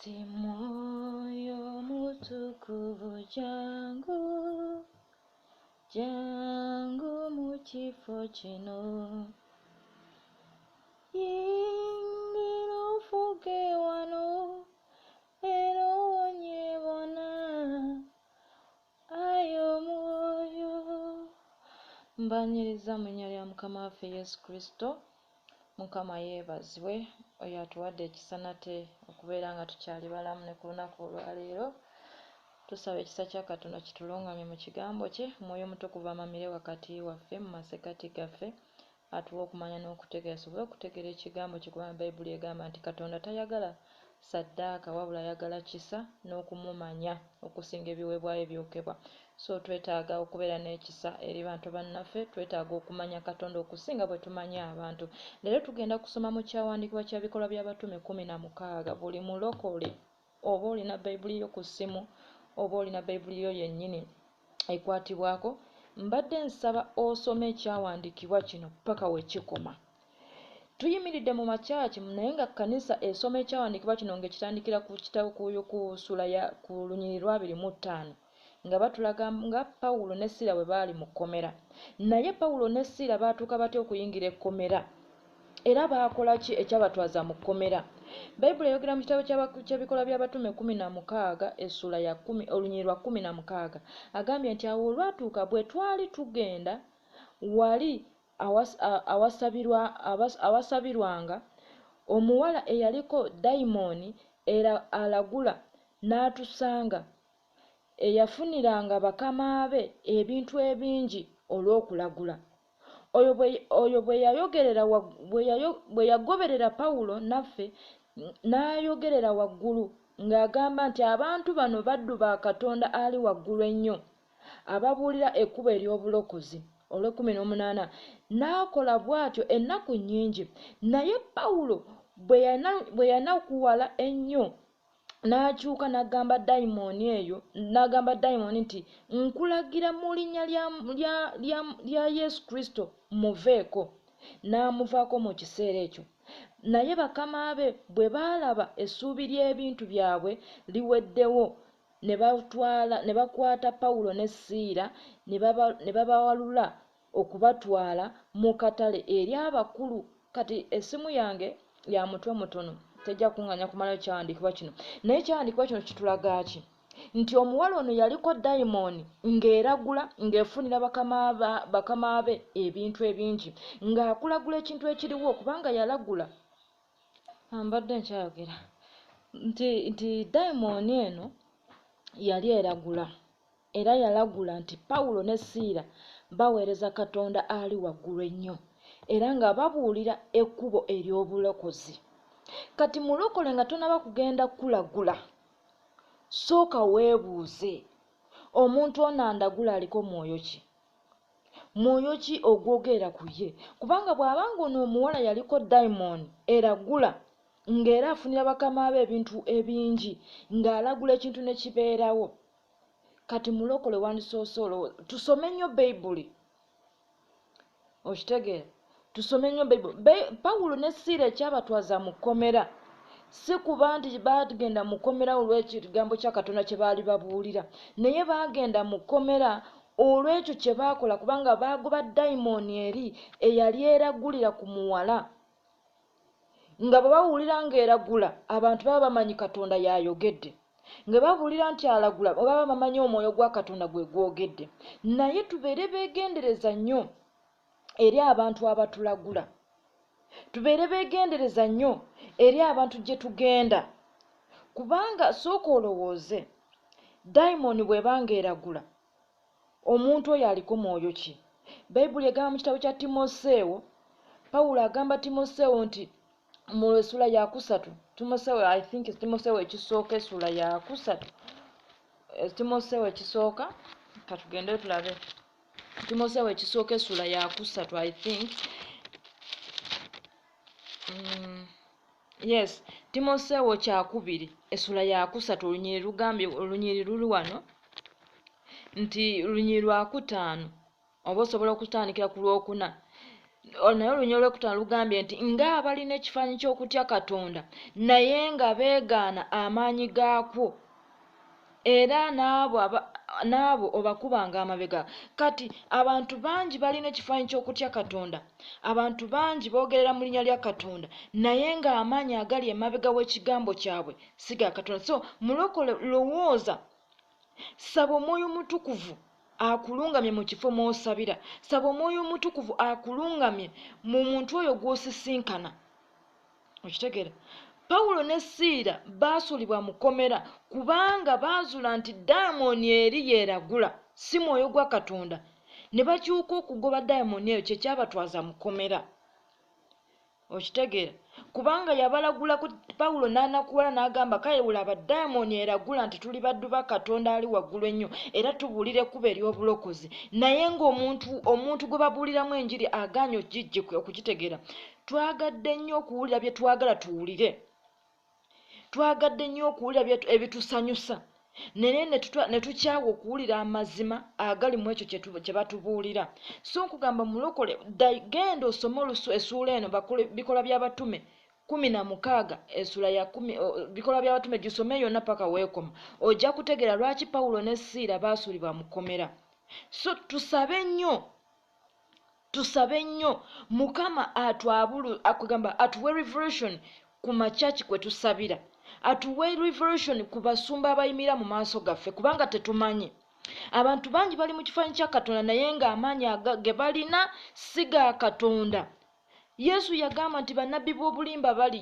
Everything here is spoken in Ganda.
Ti Mwoyo Mutukuvu jangu, jangu mu kifo kino. Yingira ofuge wano era owonye bonna, ayi Omwoyo. Mbaniriza mu linnya lya Mukama waffe Yesu Kristo. Mukama yeebazibwe oyo atuwadde ekisa nate okubeera nga tukyali balamu ne ku lunaku olwaleero. Tusaba ekisa kya Katonda kitulungamye mu kigambo kye, Omwoyo Omutukuvu amamire wakati waffe mu masekkati gaffe, atuwe okumanya n'okutegeera tusobole okutegeera ekigambo kye, kubanga Bayibuli egamba nti Katonda tayagala ssaddaaka wabula ayagala kisa n'okumumanya okusinga ebiweebwayo ebyokebwa. So twetaaga okubeera n'ekisa eri bantu bannaffe, twetaaga okumanya Katonda okusinga bwe tumanyi abantu. Leero tugenda kusoma mu kyawandiikibwa kya Bikolwa by'Abatume 16. Buli mulokole oba olina Bayibuli yo ku ssimu oba olina Bayibuli yo yennyini ekwatibwako, mbadde nsaba osome ekyawandiikibwa kino paka we kikoma. Tuyimiridde mu makyaki naye nga kkanisa esoma ekyawandiikibwa kino ng'ekitandikira ku kitabo ku ssuula ya ku lunyiriri lwa 25 nga batulaga nga Pawulo ne Siira bwe baali mu kkomera. Naye Pawulo ne Siira baatuuka batya okuyingira ekkomera? Era baakola ki ekyabatwaza mu kkomera? Bayibuli eyogera mu kitabo ky'Ebikolwa by'Abatume 16 essuula ya kkumi olunyiriri lwa 16 agambye nti awo olwatuuka bwe twali tugenda wali awasabirwanga, omuwala eyaliko dayimooni era alagula n'atusanga, eyafuniranga bakama be ebintu ebingi olw'okulagula. Oyo bwe yagoberera Pawulo naffe n'ayogerera waggulu ng'agamba nti abantu bano baddu ba Katonda ali waggulu ennyo, ababuulira ekkubo ery'obulokozi. Olw'ekkumi n'omunaana n'akola bw'atyo ennaku nnyingi. Naye Pawulo bwe yanakuwala ennyo n'akyuka n'agamba dayimooni eyo, n'agamba dayimooni nti nkulagira mu linnya lya Yesu Kristo muveeko. N'amuvaako mu kiseera ekyo. Naye bakama be bwe baalaba essuubi ly'ebintu byabwe liweddewo, ne bakwata Pawulo ne Siira ne babawalula okubatwala mu katale eri abakulu. Kati essimu yange ya mutwe mutono, tejja kuŋŋaanya kumalayo kyawandiikibwa kino. Naye ekyawandiikibwa kino kitulaga ki? Nti omuwala ono yaliko dayimooni ng'eragula, ng'efunira bakama be ebintu ebingi, ng'akulagula ekintu ekiriwo kubanga yalagula. Mbadde nkyayogera nti dayimooni eno yali eragula, era yalagula nti Pawulo ne Siira baweereza Katonda ali waggulu ennyo, era nga babuulira ekkubo ery'obulokozi. Kati mulokole nga tonaba kugenda kulagula, sooka weebuuze, omuntu ono andagula aliko mwoyo ki? Mwoyo ki ogwogerera ku ye? Kubanga bw'abanga ono omuwala yaliko dayimooni eragula, ng'era afunira bakama be ebintu ebingi, ng'alagula ekintu ne kibeerawo. Kati mulokole wandisoose olowooza, tusome nnyo Bayibuli. Okitegeera? Tusome nnyo Bayibuli. Pawulo ne Siira ekyabatwaza mu kkomera si kuba nti baagenda mu kkomera olw'ekigambo kya Katonda kye baali babuulira, naye baagenda mu kkomera olw'ekyo kye baakola, kubanga baagoba dayimooni eri eyali eragulira ku muwala. Nga bwe bawulira ng'eragula, abantu baba bamanyi Katonda y'ayogedde. Nga babuulira nti alagula, baba bamanyi omwoyo gwa Katonda gwe gwogedde. Naye tubeere beegendereza nnyo eri abantu abatulagula. Tubeere beegendereza nnyo eri abantu gye tugenda. Kubanga sooka olowooze, dayimooni bw'eba ng'eragula, omuntu oyo aliko mwoyo ki? Bayibuli egamba mu kitabo kya Timoseewo, Pawulo agamba Timoseewo nti mu essuula ya 3, Timoseewo, I think Timoseewo ekisooka essuula ya 3, Timoseewo ekisooka, katugende tulabe. Timoseewo ekisooka essuula ya 3, I think. Yes, Timoseewo kyakubiri essuula ya 3, olunyiriri lugambye, olunyiriri luli wano nti lunyiriri lwa 5, oba osobola okutandikira ku lwokuna. Naye olunyiriri olwokutaano lugambye nti ng'abalina ekifaananyi ky'okutya Katonda, naye nga beegaana amaanyi gaakwo, era n'abo obakubanga amabega. Kati abantu bangi balina ekifaananyi ky'okutya Katonda, abantu bangi boogerera mu linnya lya Katonda, naye ng'amaanyi agali emabega w'ekigambo kyabwe si ga Katonda. So mulokole, lowooza, saba Omwoyo Omutukuvu akulungamye mu kifo mw'osabira, saba Omwoyo Omutukuvu akulungamye mu muntu oyo gw'osisinkana. Okitegeera? Pawulo ne Siira baasuulibwa mu kkomera kubanga baazuula nti dayimooni eri yeeragula, si mwoyo gwa Katonda, ne bakyuka okugoba dayimooni eyo, kye kyabatwaza mu kkomera. Okitegeera? Kubanga yabalagulako, Pawulo n'anakuwala n'agamba, kale olaba dayimooni eragula nti tuli baddu ba Katonda ali waggulu ennyo, era tubuulira ekkubo ery'obulokozi, naye ng'omuntu omuntu gwe babuuliramu enjiri agaanye okugitegeera. Twagadde nnyo okuwulira bye twagala tuwulire, twagadde nnyo okuwulira ebitusanyusa, naye ne tukyawa okuwulira amazima agali mu ekyo kye batubuulira. So nkugamba mulokole, genda osome essuula eno, Bikolwa by'Abatume 16, essuula ya 10, Bikolwa by'Abatume gisome yonna paka weekoma, ojja kutegeera lwaki Pawulo ne Siira baasuulibwa mu kkomera. So tusabe nnyo, tusabe nnyo Mukama atwabulu, akugamba atuwe revelation ku makyaki kwe tusabira, atuwe revelation ku basumba abayimirira mu maaso gaffe, kubanga tetumanyi. Abantu bangi bali mu kifaananyi kya Katonda, naye ng'amaanyi ge balina si ga Katonda. Yesu yagamba nti bannabbi b'obulimba bali.